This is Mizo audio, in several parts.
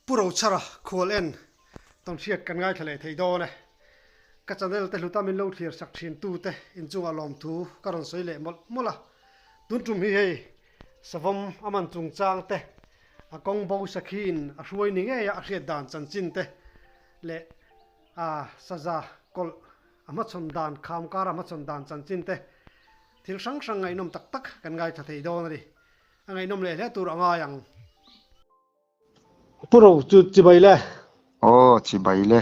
Pu Rochhara khual en tawnhriat kan ngaithla leh thei dawn e. Ka channel te hluta min lo thlir sak thin tu te inchungah lawmthu ka rawn sawi leh mawlh mawlh a. Tun tum hi hei savawm a man chungchang te, a kawng bo sakhiin a hruai ni ngei a a hriat dan chanchin te leh a saza kawlh a hmachhawn dan kham kara hmachhawn dan chanchin te thil hrang hrang ngaihnawm tak tak kan ngaithla thei dawn a ni. A ngaihnawm leh hle tur a ngai ang. Pu Ro chu chibai le. Aw chibai le.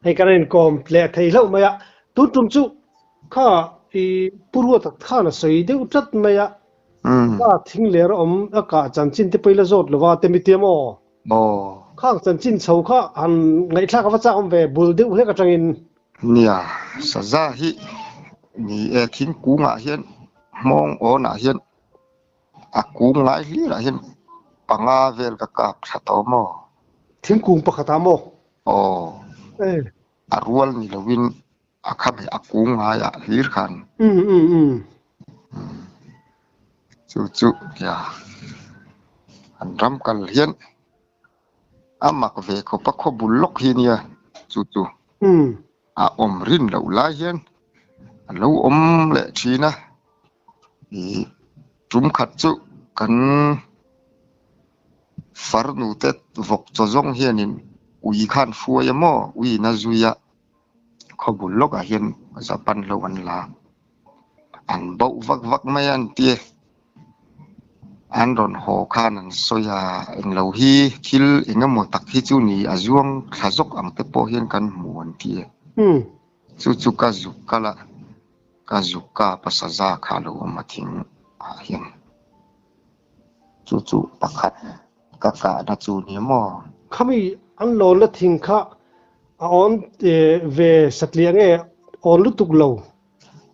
Hei kan inkawm leh thei hlauh mai a, tun tum chu kha i Pu Ruata khan a sawi deuh tlat mai a, kha thing ler a awm a kah chanchin te pawh i la zawt lo va, te mi tiam aw. Aw. Khang chanchin chho kha han ngaihthlak a va chak awm ve bul deuh hlek atangin. Nia, saza hi ni e thingkungah hian hmawng awnah hian A kung ngai hlir ah hian panga vel ka kap thla tawh maw? Thingkung pakhat ah maw? Aw. A rual ni lo in a kha hmeh a kung ngai ah hlir khan. Chu chu nia an ram kal hian a mak ve khawp a khaw bul lawk hi nia chu chu a awm rin loh lai hian a lo awm leh thin a. Ih tum khat chu kan farnu te vawk chaw zawng hianin ui khan hruai a maw ui in a zui a khaw bul lawkah hian Japan ho an la an bauh vak vak mai a an ti a an rawn haw khan an sawi a englo hi thil eng emaw tak hi chu ni a zuang thla zawk ang te pawh hian kan hmu an ti a chu chu ka zuk kal a. Ka zuk kap a saza kha lo awm a thing ah hian chu chu pakhat ka kahna chu ni maw? Khami an lawnna thing kha a awn ve satliah nge awn lutuk lo?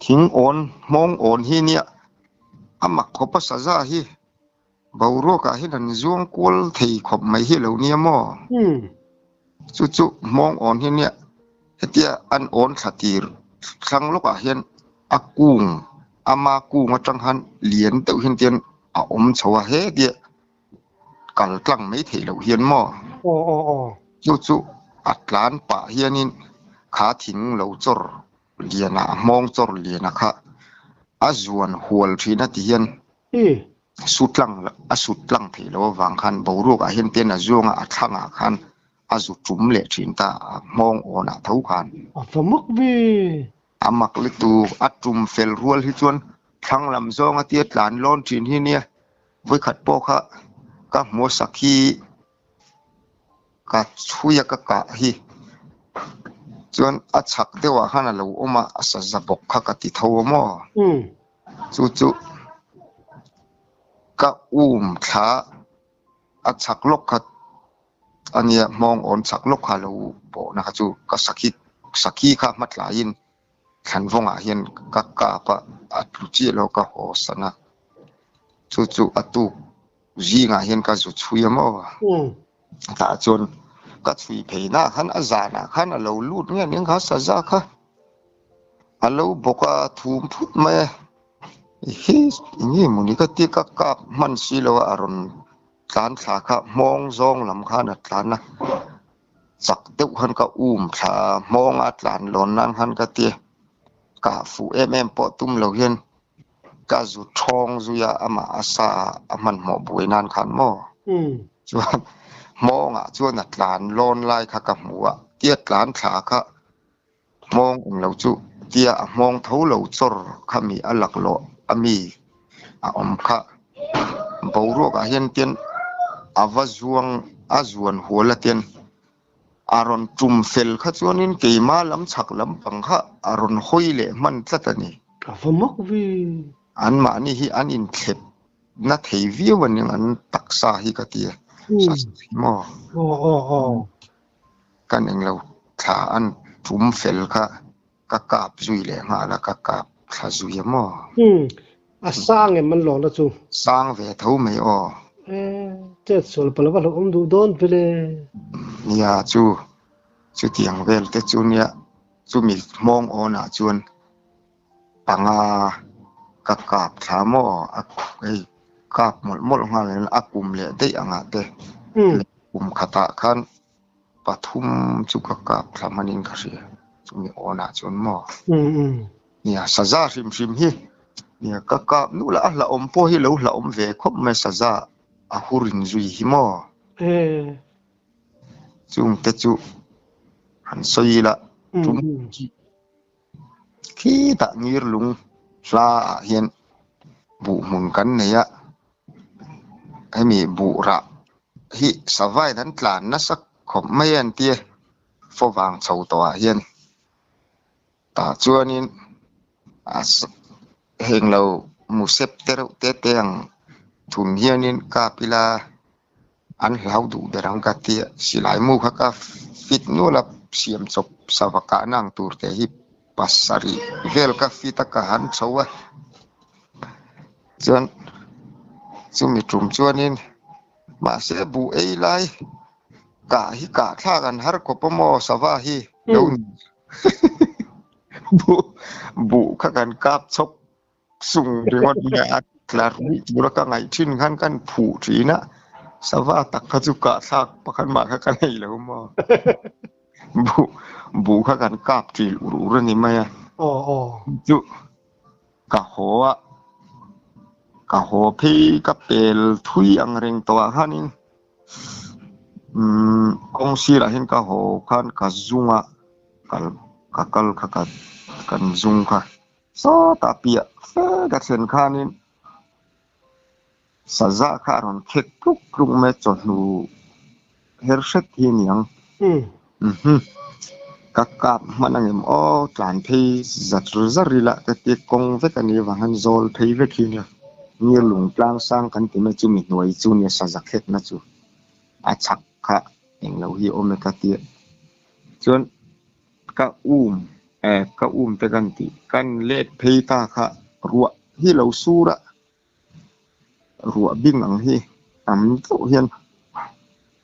Thing awn, hmawng awn hi nia a mak khawp a saza hi boruak ah hian an zuang kual thei khawp mai hi lo nia maw? Chu chu hmawng awn hi nia hetia an awn thla tir thlang lawk ah hian a kung ama kung atang khan lian deuh hian tian a awm chho a hetia kal tlang mai theih loh hian maw? Chu chu a tlan pah hianin kha thing lo chawr lian ah hmawng chawr lian ah kha a zuan hual thin a ti hian su tlang a sut tlang theih loh avang khan boruak ah hian ten a zuang a a thlang ah khan a zu tum leh thin ta a hmawng awn ah tho khan. A va mak ve. A mak lutuk a tum fel rual hi chuan thlang lam zawng a tia tlan lawn thin hi nia vawikhat pawh kha ka hmuh sak hi ka chhui a ka kah hi chuan a chhak deuh ah khan a lo awm a a saza bawk kha ka ti tho a maw chu chu ka um thla a chhak lawk kha a nia hmawng awn chhak lawk kha a lo bawhna kha chu ka sakhi sakhi kha hmatlaiin thlanvawngah hian ka kap a a tlu chiah lo ka haw san a chu chu a tuk zingah hian ka zu chhui a maw tah chuan ka chhui phei na khan a zanah khan a lo lut nge ning kha saza kha a lo bawk a thum phut mai a hi enge mawni ka tia ka kap hman si lo a a rawn tlan thla kha hmawng zawng lam khan a tlan a. Chak deuh khan ka um thla hmawng a tlan lawn nan khan ka ti ka fuh em em pawh tum lo hian ka zu thawng zui a amah a sa a hmanhmawh buai nan khan maw chuan hmawngah chuan a tlan lawn lai kha ka hmu a tia tlan thla kha hmawng awm lo chu tia a hmawng tho lo chawr kha mi a laklawh a mi a awm kha boruak ah hian tian a va zuang a zuan hual a tian a rawn tum fel kha chuanin keima lam chhak lampang kha a rawn hawi leh hman tlat a ni. A va mak ve. Anmahni hi an inthlep na thei viau a ning an taksa hi ka ti a maw. Aw aw aw. Kan englo thla an tum fel kha ka kap zui leh nghal a, ka kap thla zui a maw? Umm, a sang em an lawng na chu? Sang ve tho mai aw. E, chet sual pala va hlauhawm duh dawn vele. Nia chu, chutiang vel te chu nia, chumi hmawng awnah chuan panga ka kap thla maw? A hei kap mawlh mawlh nghal in a kum leh daih angah te. Kum khatah khan pathum chu ka kap thla hmanin ka hria. Chumi awnah chuan maw? Nia, saza hrim hrim hi nia ka kap nuh lah a hlauhawm pawh hi lo hlauhawm ve khawp mai saza a hur in zui hi maw? Chungte chu han sawi ila tum khitah ngir lung hla ah hian buh hmun kan nei a, hemi buh rah hi savain an tlan nasa khawp mai a an tia fawvang chho tawh ah hian tah chuanin a heng lo musep te reuh te te ang thun hianin kap ila an hlau duh ber ang ka tia silai mu kha ka fit nual a siam chawp sava kahna ang tur te hi pasarih vel ka fit a ka han chho a chuan chumi tum chuanin mahse buh ei lai kah hi kah thlak an har khawp a maw sava hi lo ni buh buh kha kan kap chawp Sung ringawt nge a tla ruih tura ka ngaih thin khan kan phuh thin a, sava tak kha chu kah thlak pakhat mah kha ka nei lo maw? Buh buh kha kan kap ṭil ur ur a ni mai a. Chu ka haw a, ka haw phei ka pel thui ang reng tawh ah khanin umm kawng sirah hian ka haw khan ka zung a, kal ka kal kha ka kan zung kha. Sawtah piah fe ka thlen khanin saza kha a rawn khek tluk tluk mai a, chawhnu her hret hi a ni ang. Umm ka kap hman angem aw tlan phei zat zar ila ka ti kawng vek a nih avang hian zawl phei vek hi nia ngir lung tlang sang kan ti mai chu mi hnuai chu nia saza khekna chu a chhak kha englo hi a awm e ka tia chuan. Ka um eh ka um te kan tih kan let phei ta kha ruah hi lo sur a, ruah bing ang hi tam deuh hian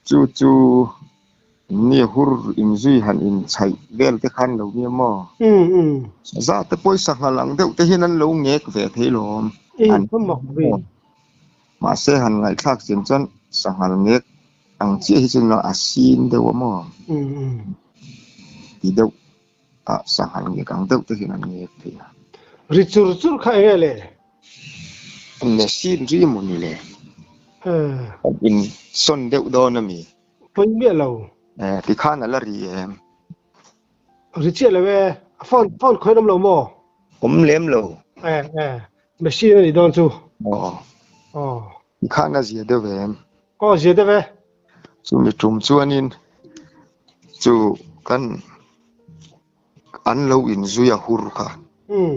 chu chu ni hur inzui han inchhaih vel te khan lo nia maw? Za te pawisa nghal ang deuh te hian an lo ngek ve thei lawm. An mak ve. Mahse han ngaihthlak chin chuan sanghal ngek ang chiah hi chuan a sin deuh a maw? Ti deuh ah sanghal ngek ang deuh te hian an ngek thei a. Ri chur chur kha eng nge le? Machine ri maw ni le? Kan in sawn deuh dawn a mi? Pawi miah lo. Tikhan a la ri em? Ri chiah lo e, a phone phone khawiin awm lo maw? Awm lem lo. Eh eh, machine a nih dawn chu. Aw. Aw. Tikhan a zia deuh em? Aw zia deuh e. Chumi tum chuanin chu kan an lo inzui a hur kha. Umm.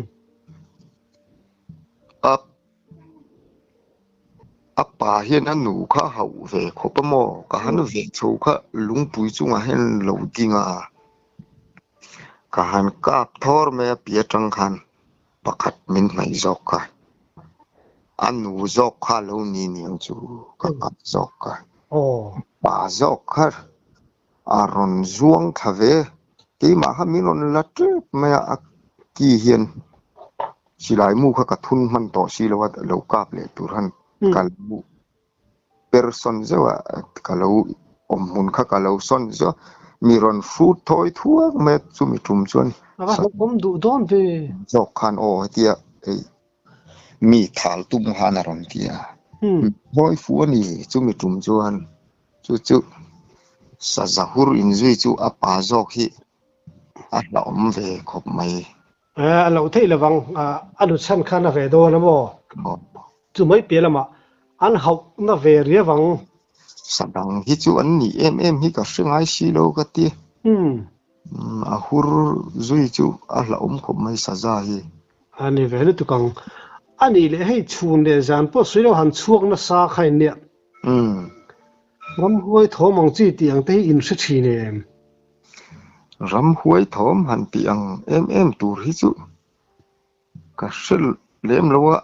A A pa hian a nu kha a hauh ve khawp a maw? Ka han ve chho kha lungpui chungah hian lo ding a, ka han kap thawr mai a pi atang khan pakhat min hnaih zawk kha, a nu zawk kha a lo ni niang chu ka kap zawk kha, pa zawk kha a rawn zuang thla ve, keimah kha min rawn la tep mai a, a ki hian silai mu kha ka thun hman tawh si lo a, lo kap leh tur han ka lo per sawn zeuh a, ka lo awm hmun kha ka lo sawn zeuh a, mi rawn hrut thawi thuak mai a, chumi tum chuan A va hlauhawm duh dawn ve. Zawk khan aw hetia hei mi thal tum khan a rawn ti a, hawi fu a ni chumi tum chuan. Chu chu saza hur inzui chu a pa zawk hi a hlauhawm ve khawp mai. A loh theih lovang, a nu chhan khan a ve dawn a maw? Chu mai piah lamah an hauhna ve riau ang. Sa dang hi chu an nih em em hi ka hre ngai si lo ka ti. A hur zui chu a hlauhawm khawp mai saza hi. A ni ve lutuk ang. A nih leh hei chhun leh zan pawh sawi lo han chhuak nasa kha in nia. Umm. Ramhuai thawm ang chi tih ang te hi in hre thin em? Ramhuai thawm han tih ang em em tur hi chu ka hre lem lo a,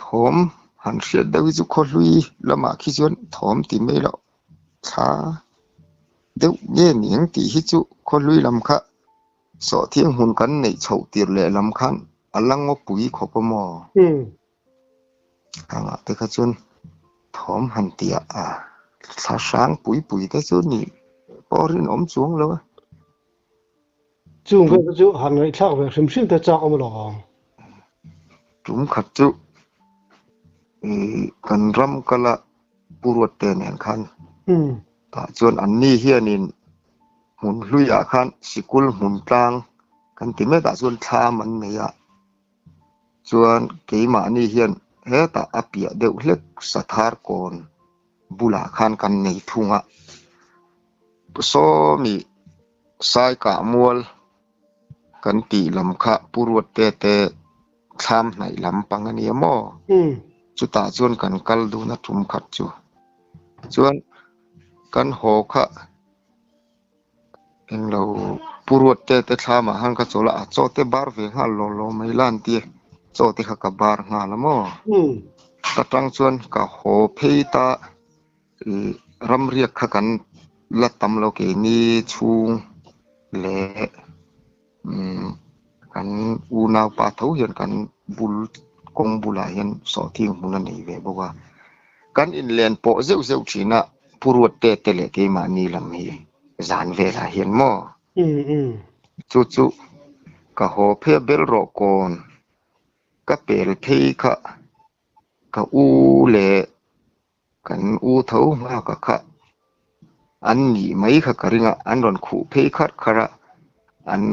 thawm han hriat deuh hi chu khawhlui lamah khi chuan thawm ti mai loh thla deuh nge ni ang tih hi chu khawhlui lam kha sawhthiang hmun kan neih chhoh tir leh lam khan a la ngawpui khawp a maw? Angah te kha chuan thawm han tih ah a. Thla hrang pui pui te chu nih pawh rinawm chuang lo a. Chung vel te chu han ngaihthlak ve hrim hrim te chak awm lo ang. Tum khat chu kan ram kala Pu Ruatte nen khan tah chuan anni hianin hmun hluiah khan sikul hmun tlang kan ti mekah chuan thlam an nei a. Chuan keimahni hian hetah a piah deuh hlek Sathar kawn bulah khan kan nei thung a. Sawmi Saikah mual kan tih lam kha Pu Ruatte te thlam hnaih lam pang a nia maw? Chutah chuan kan kal dun a tum khat chu. Chuan kan haw kha Englo Pu Ruatte te thlamah khan ka chawl a, a chaw te bar ve nghal lo lo mai la an ti a, chaw te kha ka bar nghal a maw? Ta tang chuan ka haw phei ta ih ramriak kha kan la tam lo keini chhung leh umm kan unaupa tho hian kan bul kawng bulah hian sawhthing hmun a nei ve bawk a, kan inlen pawh zeuh zeuh thin a. Pu Ruatte te leh keimahni lam hi zan velah hian maw? Chu chu ka haw phei a bel rawh kawn ka pel phei kha ka u leh kan u tho nghaka kha an nih mai kha ka ring a, an rawn khuh phei kharh kharh a, an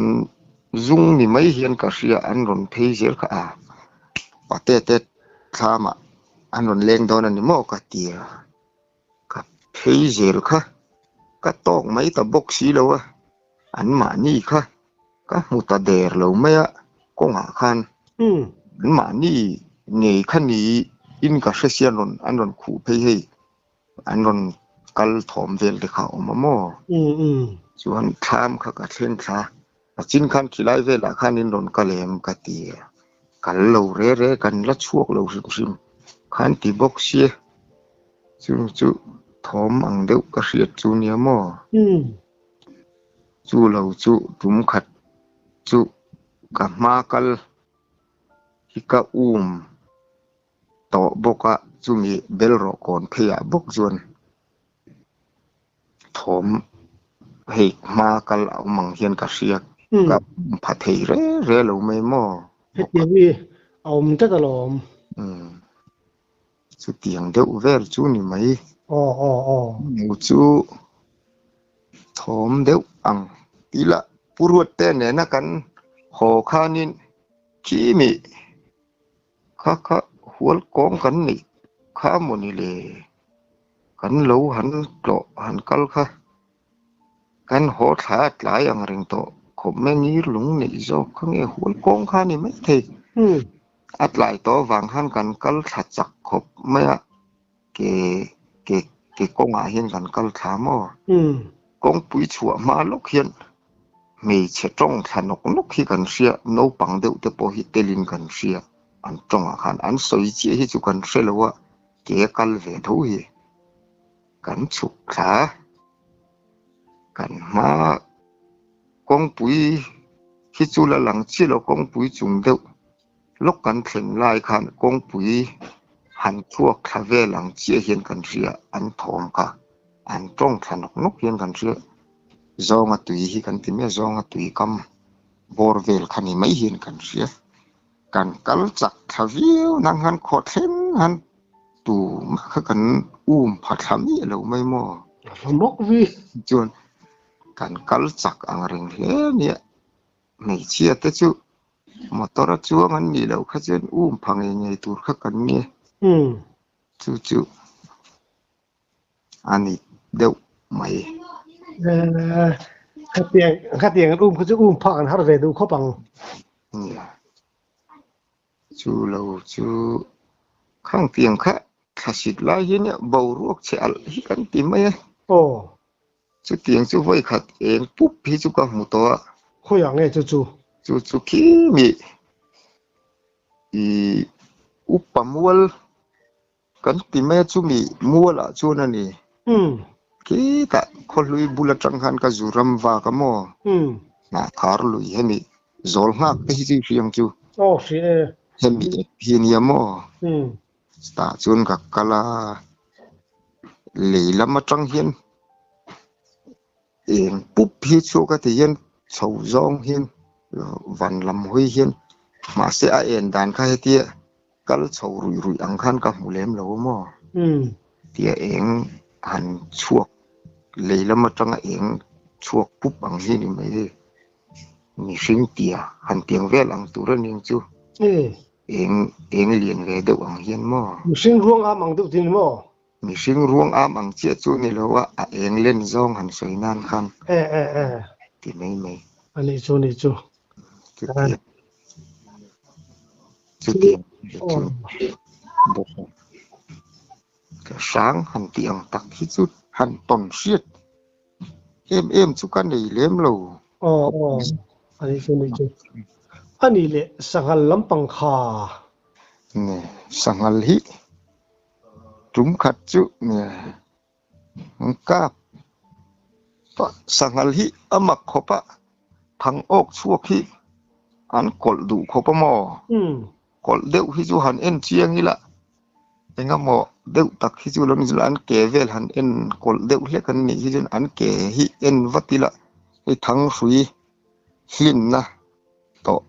zung ni mai hian ka hria an rawn phei zel kha a, pate te thlamah an rawn leng dawn a ni maw ka ti a. Ka phei zel kha ka tawk mai ta bawk si lo a, an mahni kha ka hmu ta der lo mai a, kawngah khan an mahni ngei kha ni in ka hre sia an rawn an rawn khuh phei hei an rawn kal thawm vel te kha a awm a maw? Chuan thlam kha ka thleng thla a chin khan khilai velah khan in rawn kal em ka ti a, kal lo re re kan la chhuak lo hrim hrim khan ti bawk sia. Chu chu thawm ang deuh ka hriat chu nia maw? Chu lo chu tum khat chu ka hma kal hi ka um tawh bawk a, chumi bel rawh kawn pheiah bawk chuan thawm hei hma kal a awm ang hian ka hria, ka um pha thei re re lo mai maw? Hetiang hi a awm tlat alawm. Chutiang deuh vel chu ni mai. Aw aw aw. Hmu chu thawm deuh ang tila Pu Ruatte nena kan haw khanin khi mi kha kha hual kawng kan neih kha mawni le kan lo han tlawh han kal kha kan haw thla a tlai ang reng tawh khawp mai ngir lung neih zawk kha nge hual kawng kha ni maithei. A tlai tawh avang khan kan kal thla chak khawp mai a, ke ke ke kawngah hian kan kal thla maw? Kawngpui chhuah hma lawk hian hmeichhe tawng thla nawk nawk hi kan hria, naupang deuh te pawh hi telin kan hria, an tawngah khan an sawi chiah hi chu kan hre lo a, ke a kal ve tho hi kan chhuk thla kan hma kawngpui hi chu la lang chiah lo kawngpui chung deuh lawk kan thlen lai khan kawngpui han chhuak thla vel ang chiah hian kan hria an thawm kha an tawng thla nawk nawk hian kan hria zawnga tui hi kan ti mai a zawnga tui kam bawr vel kha ni mai hian kan hria kan kal chak thla viau nang han khawh thleng han tumah kha kan um pha thla miah lo mai maw chuan. Kan kal chak ang reng hle a nia. Hmeichhia te chu motor a chuang an nih loh kha chuan um pha ngei ngei tur kha kan nia. Chu chu a ni deuh mai. Khatiang khatiang an um kha chu um phak an har ve duh khawp ang. Nia. Chu lo chu khang tiang kha thlasit lai hi nia boruak che alh hi kan ti mai a. Aw. Chutiang chu vawi khat eng pup hi chu ka hmu tawh a. Khawiah nge chu chu? Chu chu khi mi ih upa mual kan ti mai a chumi mualah chuan a ni. Khitah khawhlui bul atang khan ka zu ram vak a maw? Hnahthar lui hemi zawl nghak te hi chu i hria ang chu. Aw hria e. Hemi ep hi a nia maw? Chutah chuan ka kal a. Lei lam atang hian eng pup hi chhuak a ti hian chho zawng hian van lam hawi hian mahse a en dan kha hetia kal chho ruih ruih ang khan ka hmu lem lo a maw tia eng han chhuak lei lam atanga eng chhuak pup ang hi ni mai hei mihring tia han tiang vel ang tur a ning chu eng eng lian ve deuh ang hian maw. Mihring ruang am ang deuh tin maw? Mihring ruang am ang chiah chu ni lo a, a eng len zawng han sawi nan khan ti mai mai. A nih chu, nih chu. Chutiang chutiang chu bawk a. Ka hrang han tih ang tak hi chu han tawn hriat em em chu ka nei lem lo. Aw aw, a nih chu, nih chu. A nih leh sanghal lampang kha. Nge, sanghal hi Tum khat chu kap sanghal hi a mak khawp a, thang awk chhuak hi an kawlh duh khawp a maw? Kawlh deuh hi chu han en chiang ila, engemaw deuh tak hi chu lo ni chuan an ke vel han en kawlh deuh hlek an nih hi chuan an ke hi en vat ila, hei thang hrui hlinna tawh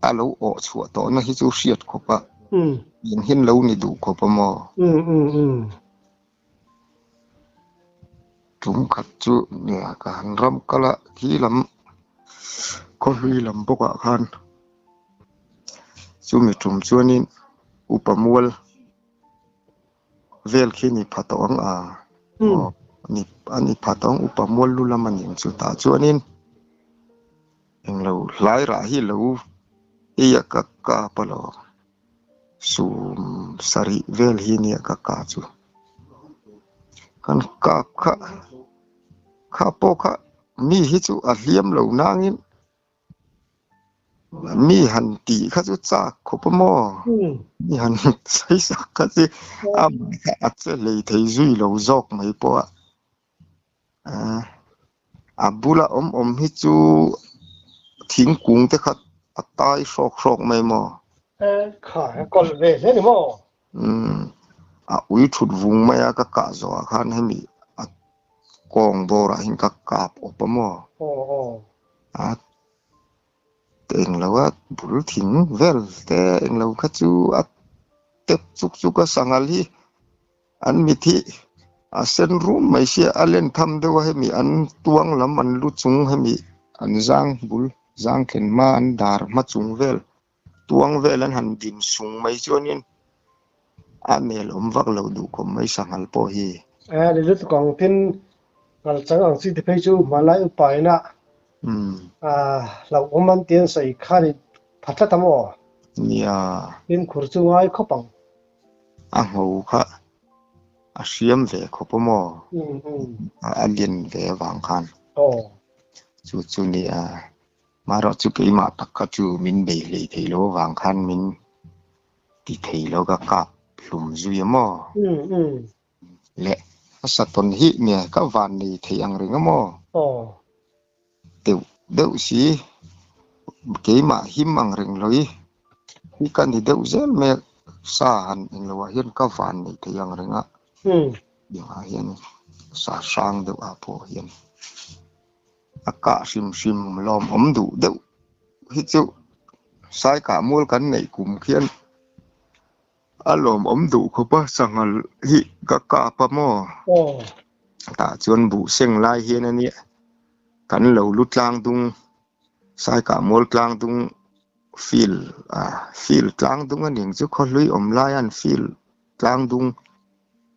a lo awh chhuah tawhna hi chu hriat khawp a, eng hian lo ni duh khawp a maw? Tum khat chu nia ka han ram kal a, khi lam khawhlui lam bawkah khan chumi tum chuanin upa mual vel khi ni pha tawh ang a, aw a ni pha tawh ang upa mual lu lam a ni ang chu tah chuanin. Englo hlai rah hi lo ei a ka kap a lo sum sarih vel hi nia ka ka chu kan kap kha kha pawh kha mi hi chu a hliam lo nangin mi han tih kha chu chak khawp a maw mi han sawi sak kha chu a che hlei thei zui lo zawk mai pawh a. A bula awm awm hi chu thingkung te kha a tai hrawk hrawk mai maw? E kha a kawlh ve hle ni maw? Umm a ui thut vung mai a ka kah zawhah khan hemi a kawng bawrah hian ka kap awp a maw? Aw aw. A englo a bul thing vel te englo kha chu a tep chuk chuk a sanghal hi. An mit hi a sen rum mai sia, a len tham deuh a hemi an tuang lam an lu chung hemi an zang bul zang thlen hma an dar hma chung vel tuang vel an han din sung mai chuanin a nel awm vak lo duh khawp mai sanghal pawh hi. E ni lutuk ang tin ngal chang ang chi te phei chu hmanlai upa ina hlauhawm an ti an sawi khan i pha tlat a maw? Nia. Tin khur chu ngai khawp ang. A ngho kha a hriam ve khawp a maw? A lian ve avang khan. Chu chu nia. Marawh chu keimah tak kha chu min bei hlei thei lo avang khan min ti thei lo ka kap hlum zui a maw? Leh a satawn hi nia ka van nei thei ang reng a maw? Deuh deuh si, keimah him ang reng lo i, hi ka ni deuh zel mai a, sa han eng lo ah hian ka van nei thei ang reng a, engah hian sa hrang deuh ah pawh hian a kah hrim hrim lawmawm duh deuh hi chu sai kah mual kan neih kum khian A lawmawm duh khawp a, sanghal hi ka kap a maw? Tah chuan buh seng lai hian a nia, kan lo lu tlang dung, Saikah mual tlang dung field a, field tlang dung a ning chu khawhlui awm lai an field tlang dung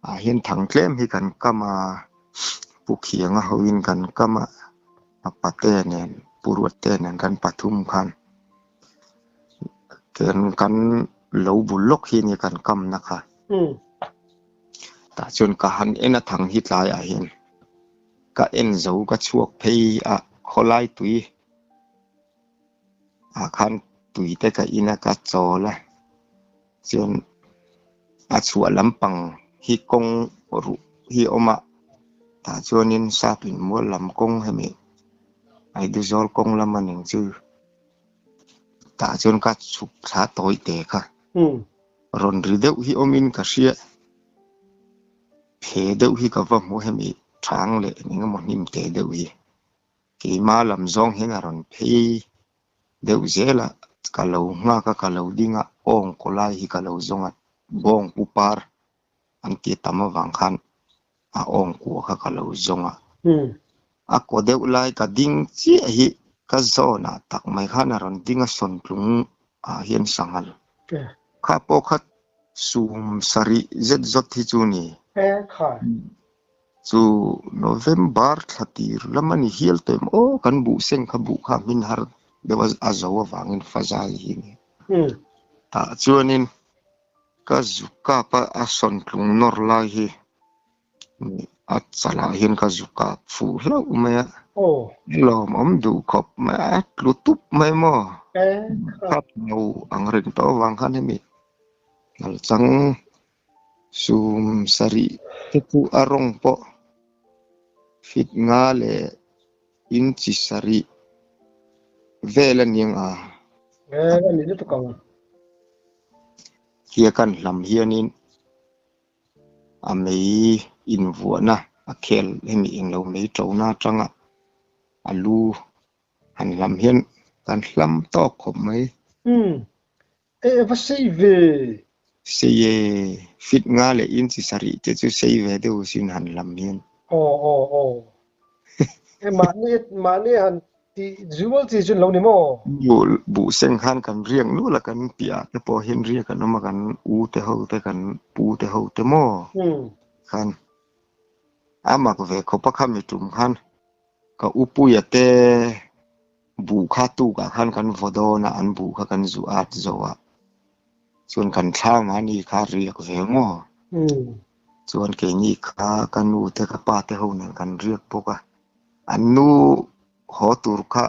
ah hian thang tlem hi kan kam a, Pu Khianga hoin kan kam a, a pate nen Pu Ruatte nen kan pathum khan. Ken kan lo bul lawk hi nia kan kamna kha. Tah chuan ka han en a thang hi tlaiah hian ka en zo ka chhuak phei a khawlai tui ah khan tui te ka in a ka chawl a chuan a chhuah lampang hi kawng ruh hi a awm a tah chuanin sap in mual lam kawng hemi Aiduzawl kawng lam a ning chu. Tah chuan ka chhuk thla tawi te kha. Rawn ri deuh hi awmin ka hria. phe deuh hi ka va hmu hemi thang leh eng emaw hnim te deuh hi keima lam zawng hian a rawn phei deuh zel a ka lo nghak a ka lo ding a awng kaw lai hi ka lo zawng a bawng pu par an tih tam avang khan a awng kua kha ka lo zawng a a kaw deuh lai ka ding chiah hi ka zawnah tak mai khan a rawn ding a sawntlung ah hian sanghal kha pawh kha sum sarih zet zawt hi chu ni. Chu November thla tir lam a ni hial tawh em aw kan buh seng kha buh kha hmin har deuh a zo avangin fazai hi ni. Tah chuanin ka zu kap a a sawntlung nawr lai hi a chalah hian ka zu kap fuh hlauh mai a lawmawm duh khawp mai a a tlu tup mai maw kap lo ang reng tawh avang khan hemi nalchang sum sarih te chu a rawng pawh fit nga leh inchi sarih vel a ni ang a. Kia kan hlam hianin a mei invuahna a khel hemi englo mei ṭona aṭanga a lu han hlam hian kan hlam tawk khawp mai. Umm e va sei ve. Sei e, fit nga leh inchi sarih te chu sei ve deuh sin han hlam hian. Aw aw aw. E mahni mahni han Tih zual chi chu an lo ni maw? Buh seng khan kan riak nual a, kan piah te pawh hian riak an awm a, kan u te ho te, kan pu te ho te maw khan a mak ve khawp a, khami tum khan ka u puia te buh kha tukah khan kan vaw dawn a, an buh kha kan zu at zo a, chuan kan thla mahni kha riak ve maw? Chuan keini kha ka nu te ka pa te ho nen kan riak bawk a. An nu haw tur kha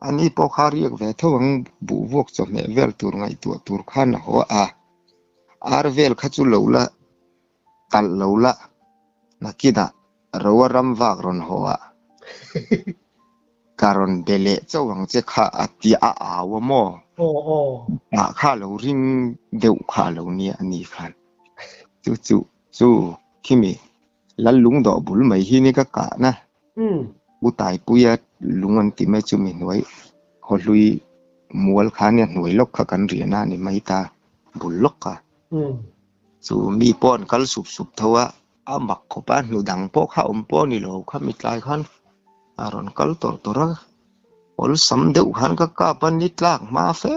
a ni pawh kha riak ve tho ang buh vuak chawhmeh vel tur ngaihtuah tur khan a haw a, ar vel kha chu lo la talh lo la nakinah roa ram vak rawn haw a ka rawn be leh chauh ang che kha a ti a au a maw? Tah kha a lo ring deuh kha a lo nia a ni khan chu chu chu khimi Lal lung dawh bul mai hi ni ka kahna. U Taipuia lung an ti mai chu mi hnuai khaw hlui mual kha nia hnuai lawk kha kan riahna a ni mai ta bul lawk kha. Chu mi pawh an kal sup sup tho a, a mak khawp a, hnu dang pawh kha awm pawh a ni lo kha mi tlai khan a rawn kal tawrh tawrh a, awlsam deuh khan ka kap a ni tlak hma fe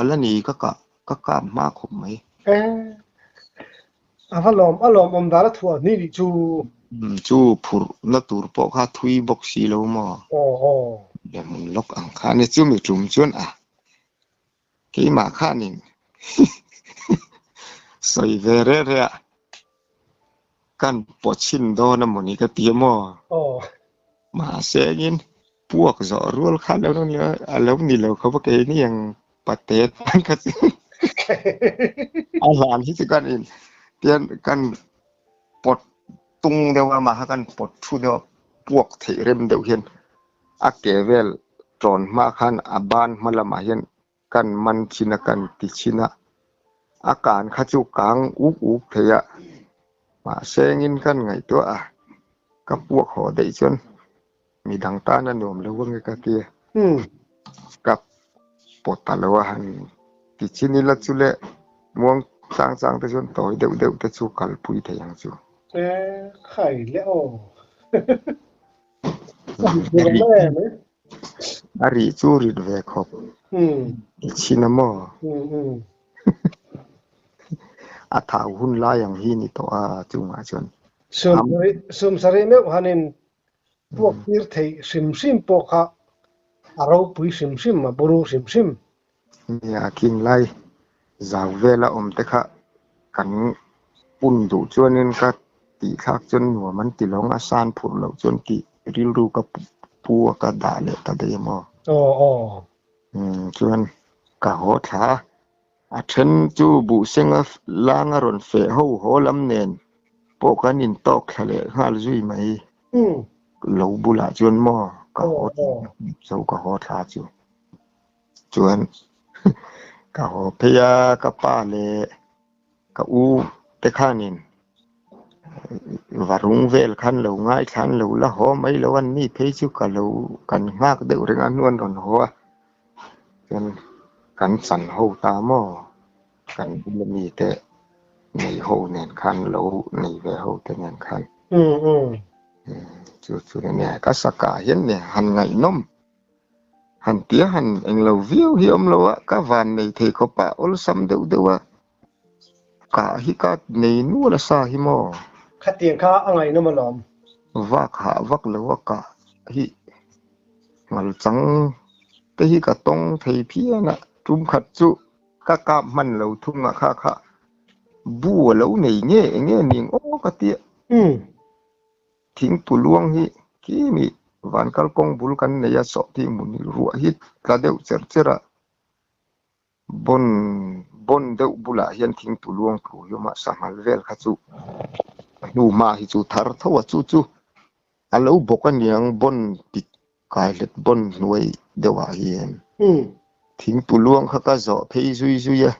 a la ni ka kah ka kap hma khawp mai. A va lawm a lawm awm dan a thuah hnih nih chu. Umm chu phurh na tur pawh kha thui bawk si lo maw? Aw aw. Be hmun lawk ang kha nia chumi tum chuan a keimah khanin sawi ve reh reh a kan pawh chhin dawn a mawni ka ti a maw? Aw. Mahse engin puak zawh rual kha lo ni a lo ni lo khawp a keini ang pate tan kha chu a hlan hi chu kan in tian kan pawt tung deuh a mah kha kan pawt thu deuh a puak theih rem deuh hian a ke vel tawn hma khan a ban hma lamah hian kan man thin a kan ti thin a a kan kha chu kang uk uk thei a mahse engin kan ngaihtuah a ka puak haw daih chuan midang tan a nuam lo ange ka ti a ka pawt ta lo a han ti chin ila chu le muang chang chang te chuan tawi deuh deuh te chu kalpui thei ang chu. E khai le aw. A rih chu rit ve khawp. I chhin a maw? A thau hun lai ang hi ni tawh a chungah chuan. Sumsarih meuh hanin puak tir theih hrim hrim pawh kha a ropui hrim hrim, a buru hrim hrim. Nia, khing lai zau vela awm te kha kan pun duh chuanin ka tih thlak chuan nuam an ti lawng a, san phurh loh chuan tih rilru ka pu a ka dah leh ta daih a maw? Aw aw. Umm chuan ka haw thla a, a then chu buhsenga langa rawn feh ho haw lam nen pawh kan intawk thla leh nghal zui mai. Lo bulah chuan maw ka haw thla zo ka haw thla chu. Chuan ka haw phei a, ka pa leh ka u te khanin Varung vel khan lo ngaithla an lo la haw mai lo an ni phei chu ka lo kan nghak deuh reng a hnu an rawn haw a chuan kan chan ho ta maw kan bula mi te nei ho nen khan lo nei ve ho te nen khan chu chu nia ka saka hian nia han ngaihnawm han tia han englo viau hi awm lo a ka van nei thei khawp a awlsam deuh deuh a. Kah hi ka nei nual a sa hi maw? Khatiang kha a ngaihnawm alawm. Vak hah vak lo a kah hi ngal chang te hi ka tawng thei phian a, tum khat chu ka kap hman lo thung a kha kha bu a lo nei nge eng nge ning aw ka tia. Thingpu luang hi kimi van kalkawng bul kan nei a sawh thing hmun hi ruah hi tla deuh cher cher a. Bon bon deuh bulah hian thingtu luang thu hi awm a, sanghal vel kha chu a hnu hma hi chu thar tho a, chu chu a lo bawk a niang bon pik kai hlet bon hnuai deuhah hian thingtu luang kha ka zawh phei zui zui a,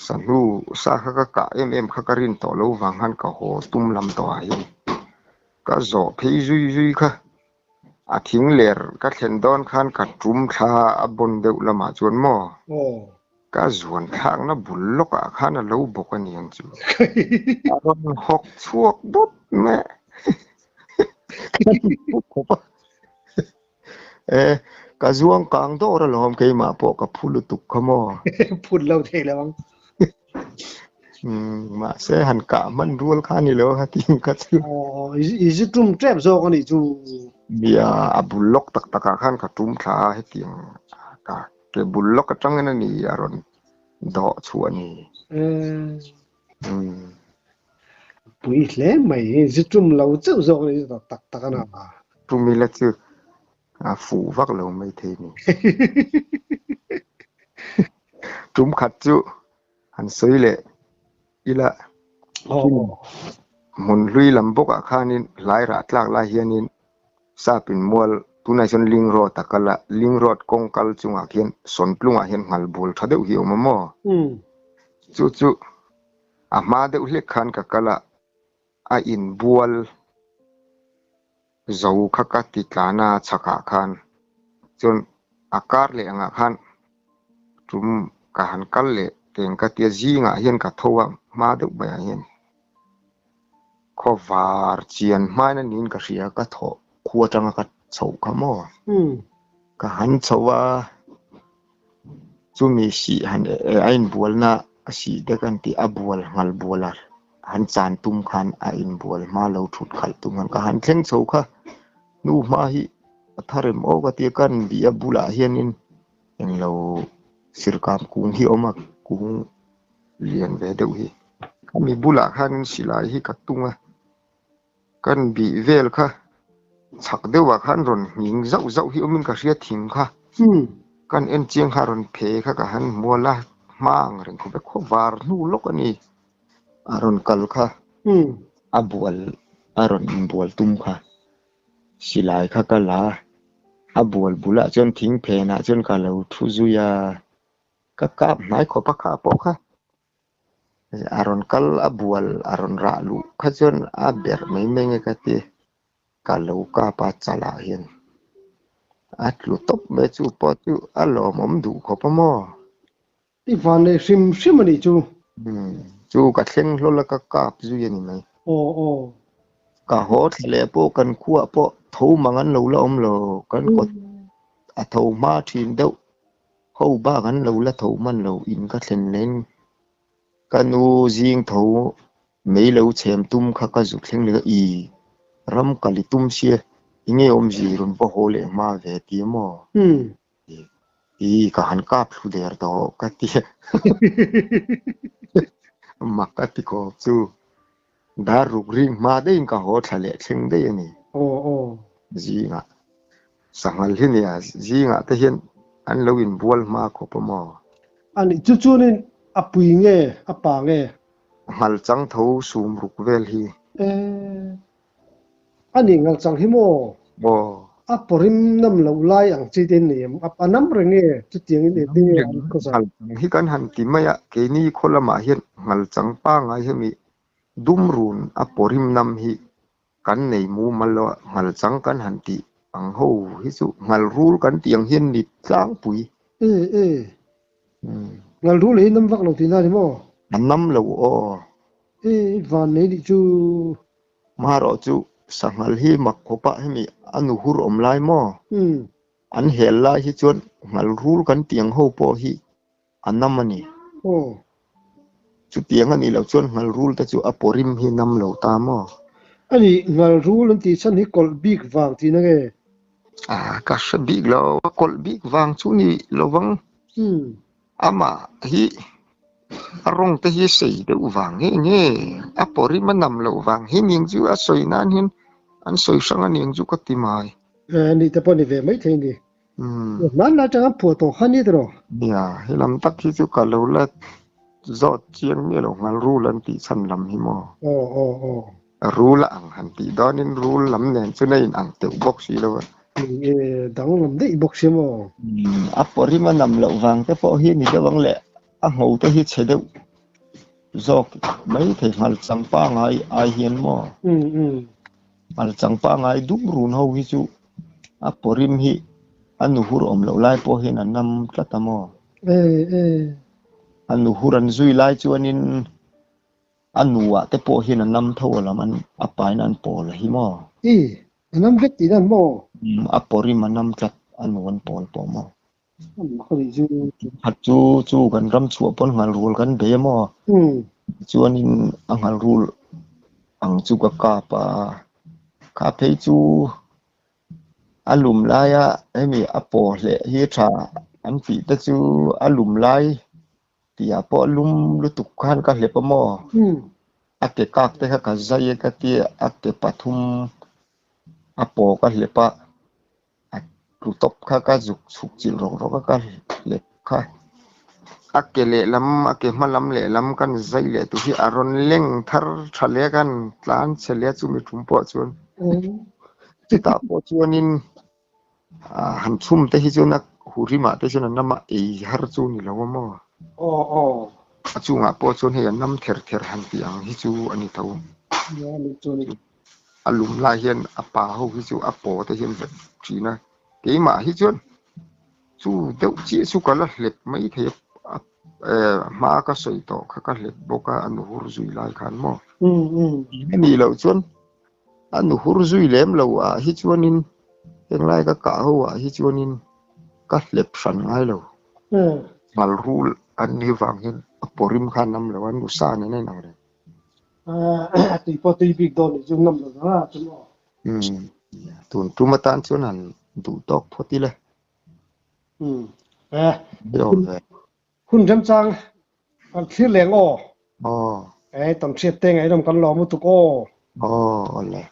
sahnu sa kha ka kah em em kha ka rin tawh lo vang khan ka haw tum lam tawhah hian ka zawh phei zui zui kha. A thing ler ka thlen dawn khan ka tum thla a bawn deuh lamah chuan maw ka zuan thlakna bul lawkah khan a lo bawk a ni ang chu. A rawn hawk chhuak dawt mai a. E, ka zuang kang dawr alawm keimah pawh ka phu lutuk kha maw. Phut lo thei lo ang. Mahse han kah hman rual kha a ni lo a tin kha chu. Aw i zu tum tep zawk a nih chu. Nia a bul lawk tak tak ah khan ka tum thla a hetiang ka ke bul lawk atangin a ni a rawn dawh chhuah a ni. Pui hle mai zu tum lo chauh zawk a ni tak tak tak a na. Tum ila chu a fuh vak lo mai thei ni. Tum khat chu han sawi leh ila hmun hlui lam bawkah khanin hlai rah tlak lai hianin sapin mual tunah chuan ling road a kal a, ling road kawng kal chungah khian sawntlungah hian nghal bul tha deuh hi a awm a maw? Chu chu a hma deuh hlek khan ka kal a, a inbual Zo kha ka ti tlan a chhakah khan chuan a kar leh angah khan tum ka han kal leh teng ka tia zingah hian ka tho a hma deuh maiah hian khawvar chian hmain a niin ka hria ka thawh khu atanga ka chhoh kha maw ka han chho a chumi sih han a inbualna a sih te kan tih a bual nghal bual a han chan tum khan a inbual hma lo thut khalh tum khan ka han thleng chho kha hnu hma hi a thar em aw ka tia kan bih a bulah hianin englo sirkam kung hi a awm a kung lian ve deuh hi khami bulah khanin silai hi ka tung a kan bih vel kha chhak deuhah khan rawn nghing zauh zauh hi awmin ka hria thing kha kan en chiang kha rawn phe kha ka han hmual a hma ang reng khawp e khaw var hnu lawk a ni a rawn kal kha a bual a rawn inbual tum kha silai kha ka la a a bual bulah chuan thing phenah chuan ka lo thu zui a ka kap hnai khawp a kha pawh kha. A rawn kal a bual a rawn rah luh kha chuan a berh mai mai nge ka ti ka lo kap a chalah hian a tlu tawp mai chu pawh chu a lawmawm duh khawp a maw. I van nei hrim hrim a nih chu. Umm chu ka thleng hlawl a ka kap zui a ni mai. Aw aw. Ka haw thla leh pawh kan khuah pawh tho mang an lo la awm lo kan kawt a tho hma thin deuh. Ho bak an lo la tho hman lo in ka thlen leng. Ka nu zing tho mei lo chhem tum kha ka zu thleng leh a, i ram kal i tum sia i nge awmzi rawn va haw leh hma ve ti a maw? I ka han kap thlu der tawh ka ti a, mak a ti khawp chu. Dar ruk ring hma deihin ka haw thla leh thleng daih a ni. Zingah sanghal hi nia zingah te hian an lo inbual hma khawp a maw? A nih chu chuanin a pui nge a pa nge? Ngal chang tho sum ruk vel hi. E, a nih ngal chang hi maw? Aw. A pawrim nam loh lai ang chi te ni em? A nam reng nge chutiang in engtin nge an khawsa? Ngal chang hi kan han ti mai a, keini khaw lamah hian ngal chang pangngai hemi Dumrun a pawrim nam hi kan nei mumal lo a, ngal chang kan han tih ang ho hi chu ngal rul kan tih ang hian ni tlangpui. E e. Ngal rul hi nam vak lo tihna a ni maw? A nam lo aw. E van nei nih chu. Marawh chu sanghal hi mak khawp a hemi a nu hur awm lai maw? An hel lai hi chuan ngal rul kan tih ang ho pawh hi a nam a ni. Aw. Chutiang a nih loh chuan ngalrul te chu a pawrim hi nam lo ta maw? A nih, ngalrul an tih chhan hi kawlh bik vang tihna nge? A, ka hre bik lo. A kawlh bik vang chu ni lovang. Amah hi a rawng te hi sei deuh vang nge nge? A pawrim a nam loh vang hi ning chu a sawi nan hian an sawi hrang a ning chu ka ti mai. A nih te pawh ni ve maithei ni. Hmanlai atanga an phuah tawh kha ni tiraw? Nia, he lam tak hi chu ka lo la zawt chiang miah lo nghal rul an tih chhan lam hi maw? Aw aw aw. Rul a ang han tih dawnin rul lam nen chuan a in ang teuh bawk si lo a. Ni e, dang lam daih bawk si maw? A pawrim a nam loh vang te pawh hi ni deuh ang le, a ngho te hi chhe deuh zawk mai thei nghal chang pangai ai hian maw? Nghal chang pangai dum run ho hi chu A pawrim hi a nuhur awm loh lai pawh hian a nam tlat a maw? A nuhur an zui lai chuanin a nuah te pawh hian a nam tho a lam an a pain an pawl a hi maw? I, a nam vek tih dan maw? A pawrim a nam tlat a nu an pawl pawh maw? Khat chu chu kan ram chhuah pawn nghal rul kan bei a maw? Chuanin a nghal rul ang chu ka kap a, kha phei chu a lum laia hemi a paw hleh hi tha an tih te chu a lum lai tihah pawh lum lutuk khan ka hlep a maw? A ke kak te kha ka zai a ka tia a ke pathum a paw ka hlep a. A tlu tawp kha ka zuk chhuk chilh rawk rawk a ka hlep kha. A ke lehlam a ke hma lam lehlam kan zai leh tur hi a rawn leng thar tha leh a kan tlan chhe leh a chumi tum pawh chuan chutah pawh chuanin han chhum te hi chuan a hurimah te chuan a nama ei har chu ni lo a maw. A chungah pawh chuan hei a nam ther ther han tih ang hi chu a ni tho. A lum lai hian a pa ho hi chu a paw te hian vek thin a, keimah hi chuan chu deuh chiah chu ka la hlep mai thei a, hma ka sawi tawh kha ka hlep bawk a, a nu hur zui lai khan maw? A nih loh chuan a nu hur zui lem lo ah hi chuanin henglai ka kah ho ah hi chuanin ka hlep hran ngai lo. Ngalrul an nih vang hian a pawrim khan an awm lo a, nu sa nen a inang reng. A tui pawh tui bik dawn nih chu ngam lo vang a chu maw. Umm tun tum atan chuan han duh tawk phawt ila. Umm eh hun remchang kan thlir leng aw. Aw. Eh tam hriat te ngaih ram kan lawm lutuk aw. Aw awle.